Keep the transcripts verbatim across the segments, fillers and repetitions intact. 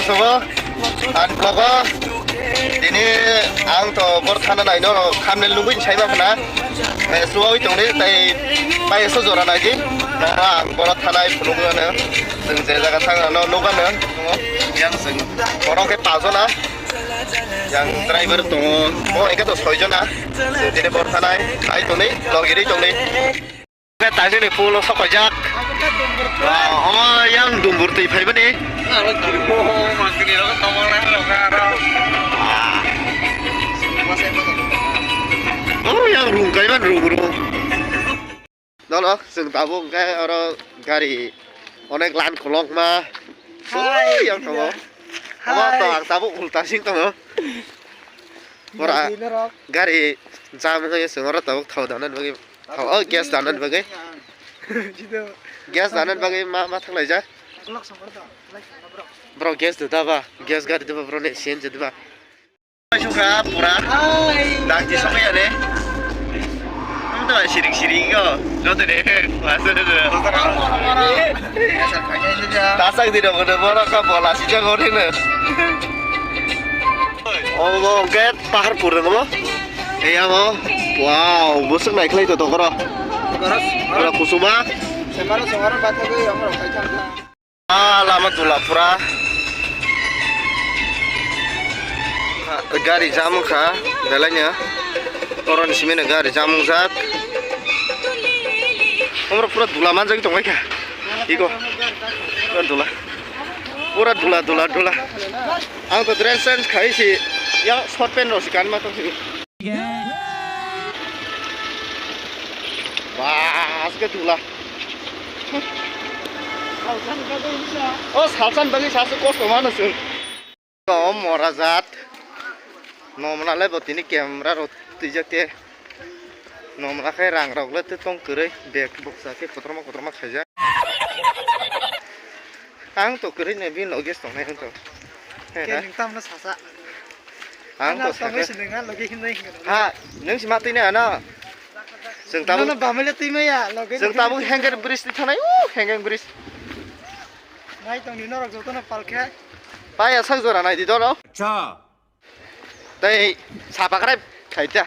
Tongo, ang vlog o tini ang to bor thana nai no khamne lungwi sai ma khna. Eh, suawi tongni tai pai so jora nai di. No ang bor thanai phunuk no. Chwng je jaga thang no nuga no. Yang chwng borok khe pajona. Yang driver tongo. Mo eka to soijona. Chwng tini bor thanai ai tongni logiri tongni. Tangsi ni pulo sok paijak. Omo yang dumbur twi phaibani. Oh, yang rung kaiban rung rung. Dolo, chwng tabuk khe oro gari onek line kolokma. Hai, yang tongo. Omo to hai. Ang tabuk ulta sing tongo. Ora gari jam wngwi chwng oro tabuk thao dana bagwi. Thao, oh, gas dana bagwi. Gas dana bagwi ma, ma thang laijak. Bro, gas da ba? Gas gari da ba, bro, ne C N G da ba? Suka pura. Hai. Dang di sokya ne. Ang to siring siring yo. Joto ne. Masa de. Tasak di dong, udah bola ka bola si jago ne. Oh, mo, get. Paharpur nang mo? Ei amo. Wow, busuk naikhlai to tokoro. Ora kusuma. Semaro semaro bathagwi amro khaithang. Ah, lama dula pura. Gari jam wngkha, belai no. Oroni simi no gari jam wngjak. Amro pura dula manjagwi tongbaikha. Iko. Pura dula. Pura dula, dula, dula. Ang to dress change khai si, ya short pant rok si kanma tong si. Ba, aske dula. O salsan bagwi sase kosto mano chwng. O mora jat. Nomna le bo tini camera rok twijak te. Nomna khe rang rok le tong kwrwi bag boksa khe kotorma kotorma khaijak. Ang to kwrwi ne bini loge tongnai ang to. He, he. Khe nwng tamno sasa. Ang to sasa. Tongwi sinwng ha loge hinwi hinwi. Ha, nwng si ma twi nai ano. Chwng tabuk. Nono bamai le twi maya loge. Chwng tabuk hengker bridge twi thanai, uh, hengker bridge. Nai tongni norok jotono pal khe. Paya sak jora nai di doro. Cha. Tei sapa krai khaita.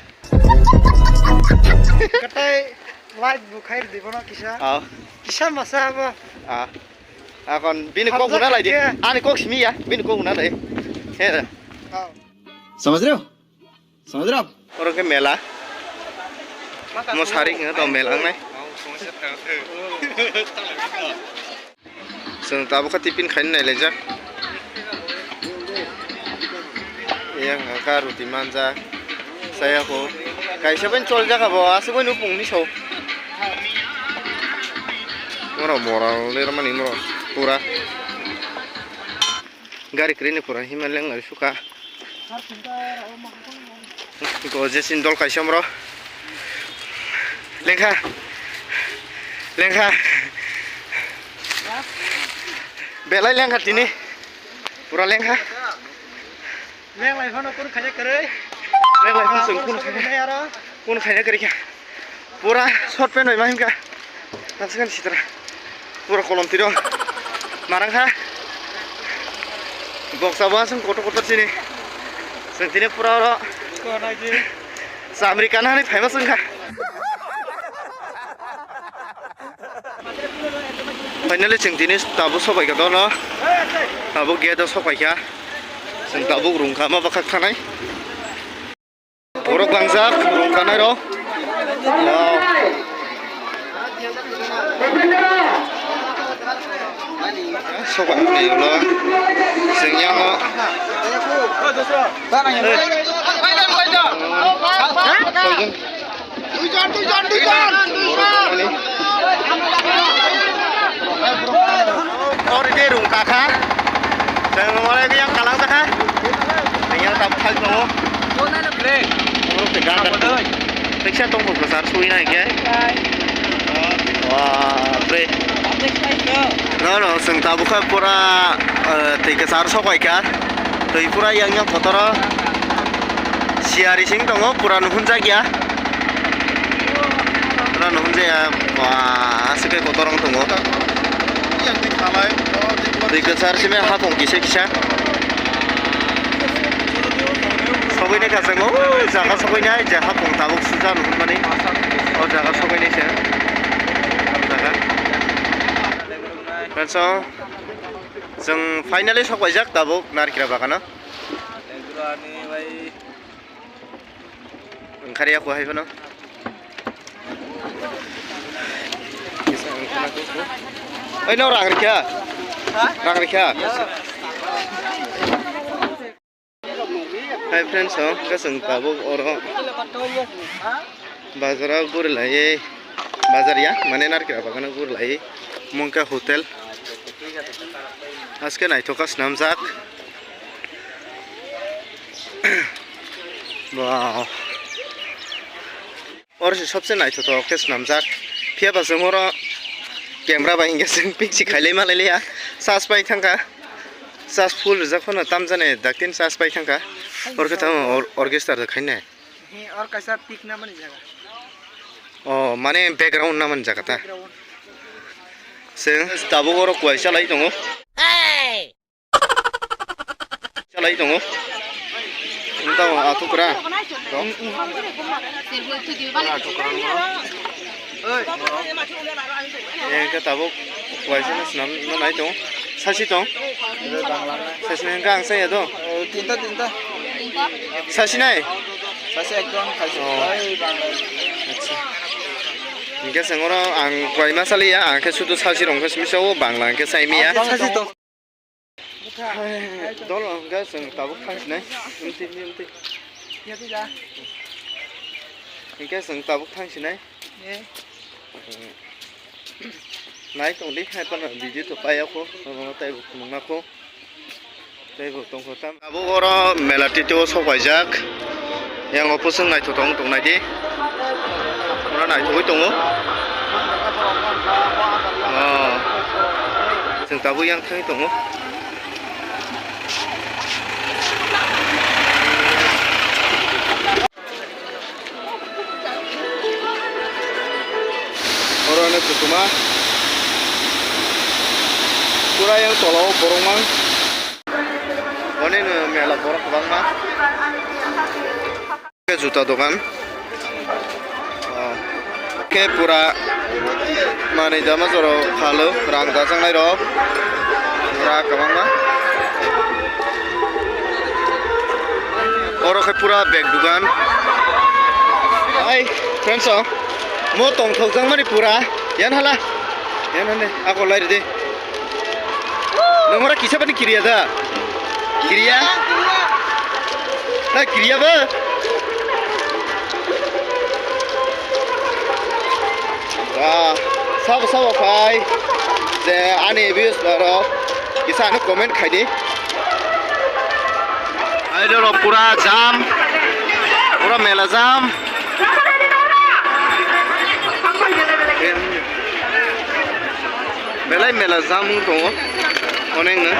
Katai light bu khair di bono kisa. Ah. Kisa masa abo. Ah. Akon bini kok huna lai di. Ani kok simi ya, bini kok huna lai. He. Ah. Samajh rahe ho? Samajh rahe ho? Oro ke mela. Mo sarik nge to mela nai. Chwng tabuk khe tiffin khaina nailaijak. Yang kha roti manjak. Saya ko. Kaisa bai choljak abo, aswk bai nupung ni so. Moro moral lermani moro pura. Gari kwrwini pura hima lengnai sukha. Go jesini dol kaisa omro. Lengkha. Lengkha. Belai lengkha tini. Pura lengkha. Lenglai phano kun khaina kwrwi. Lenglai phano chwng kun khaina. Kun khaina kwrwi kha. Pura short pant bai ma himkha. Tamswkang sitra. Pura kolom tiro. Marang kha. Boksa bo aswng kotor kotor chini. Chwng tini pura oro. Chamri kana hani phaima chwng kha. Finally chwng tini tabuk sobai kha dono. Tabuk gate o sobai kha. Chwng tabuk rung kha ma bwkhak thanai. Borok bangjak, rung kanai rok. Wow. Soba ni ulo. Sengyango. Soijong. Duijon, duijon, duijon. Borok ni. Ori de rung kakha. Sengmo yang kalang kakha. Yang tam thal no. Oro te ganda. Teksa tongkho kwchar sui nai khe. Wah, bre. No, no, chwng tabuk kha pura, eh, twi kwchar sok bai kha. Twi pura yang yang kotor o. Siyari sing tongo, pura nuhunjak ya. Pura nuhunjak ya. Wah, aswk khe kotor wng tongo. Twi kwchar simi hapung kisa kisa. Sogwi nai kha chwng o jaga sogwi nai, je hapung tabuk suja nw hwnmani. O jaga sogwi nai se. O jaga. Friends, o chwng finally sok paijak tabuk narikra bagano. Wngkhariya ko hai phano. Oi, no rang rikha. Ha? Rang rikha. Yes. Hi friends, o kasang tabuk oro bazar o guri lai, bazar ya, mane narikra bagano guri lai, Mungka Hotel. Aske naithok kha swnamjak. Wow. Oro se sobse naithotok khe swnamjak. Phiya ba chwng oro camera bai hinkhe chwng picture khailai malai liya. Charge pai thangkha. Charge full rijak phano tamjani daktin charge pai thangkha. Oro khe tamo or-, orchestra da khainai. He, or kaisa pic namani jaga. Oh, mane background namani jaga ta. Background. Chwng tabuk oro kuai chalai tongo. Chalai tongo. Wng tamo athukra. Tong. Athukra wngmo. Engkhe tabuk waisa no swnam no nai tongo. Sasi tong. Sasi nai engkhe ang saya do. Tinta, tinta. Sasi nai. Sasi ekdom sasi. Oh. Oi, Bangla. Acha. Engkhe sengoro ang kwai ma saliya, ang khe sudu sasi rong khe simi sao, Bangla engkhe sai miya. Sasi tong. Hai, dol hwnkhe chwng tabuk thang sinai. Umti, umti, umti. Hwnkhe chwng tabuk thang sinai. Nai tong di, hai phano video to paiya kho, obo taibo phunukna kho. Taibo tongkho tam. Tabuk oro mela tito sok paijak. Yang o pusung naithotok wng tongnai di. Oro naithogwi tongo. Oh. Chwng tabuk yang thangwi tongo. Oro no kwchwma. Pura yang tola o borok mang. Oni no mela borok kwbangma. Khe juta dogan. Oh. Khe pura manwi dama jora phalo, rang dajaknai rok. Pura kwbangma. Oro khe pura bag dogan. Ai, friends, oh. Mo tongthokjakmani pura. Yan hala. Yan hane. Ako lai ridi. Nongora kisa bani kiriya da? Kiriya? Na kiriya ba? Wah, sabo sabo khai. Je ani views rok kisa ano comment khai di. Ai rok pura jam. Pura mela jam. Belai mela jam wng tongo, onekno.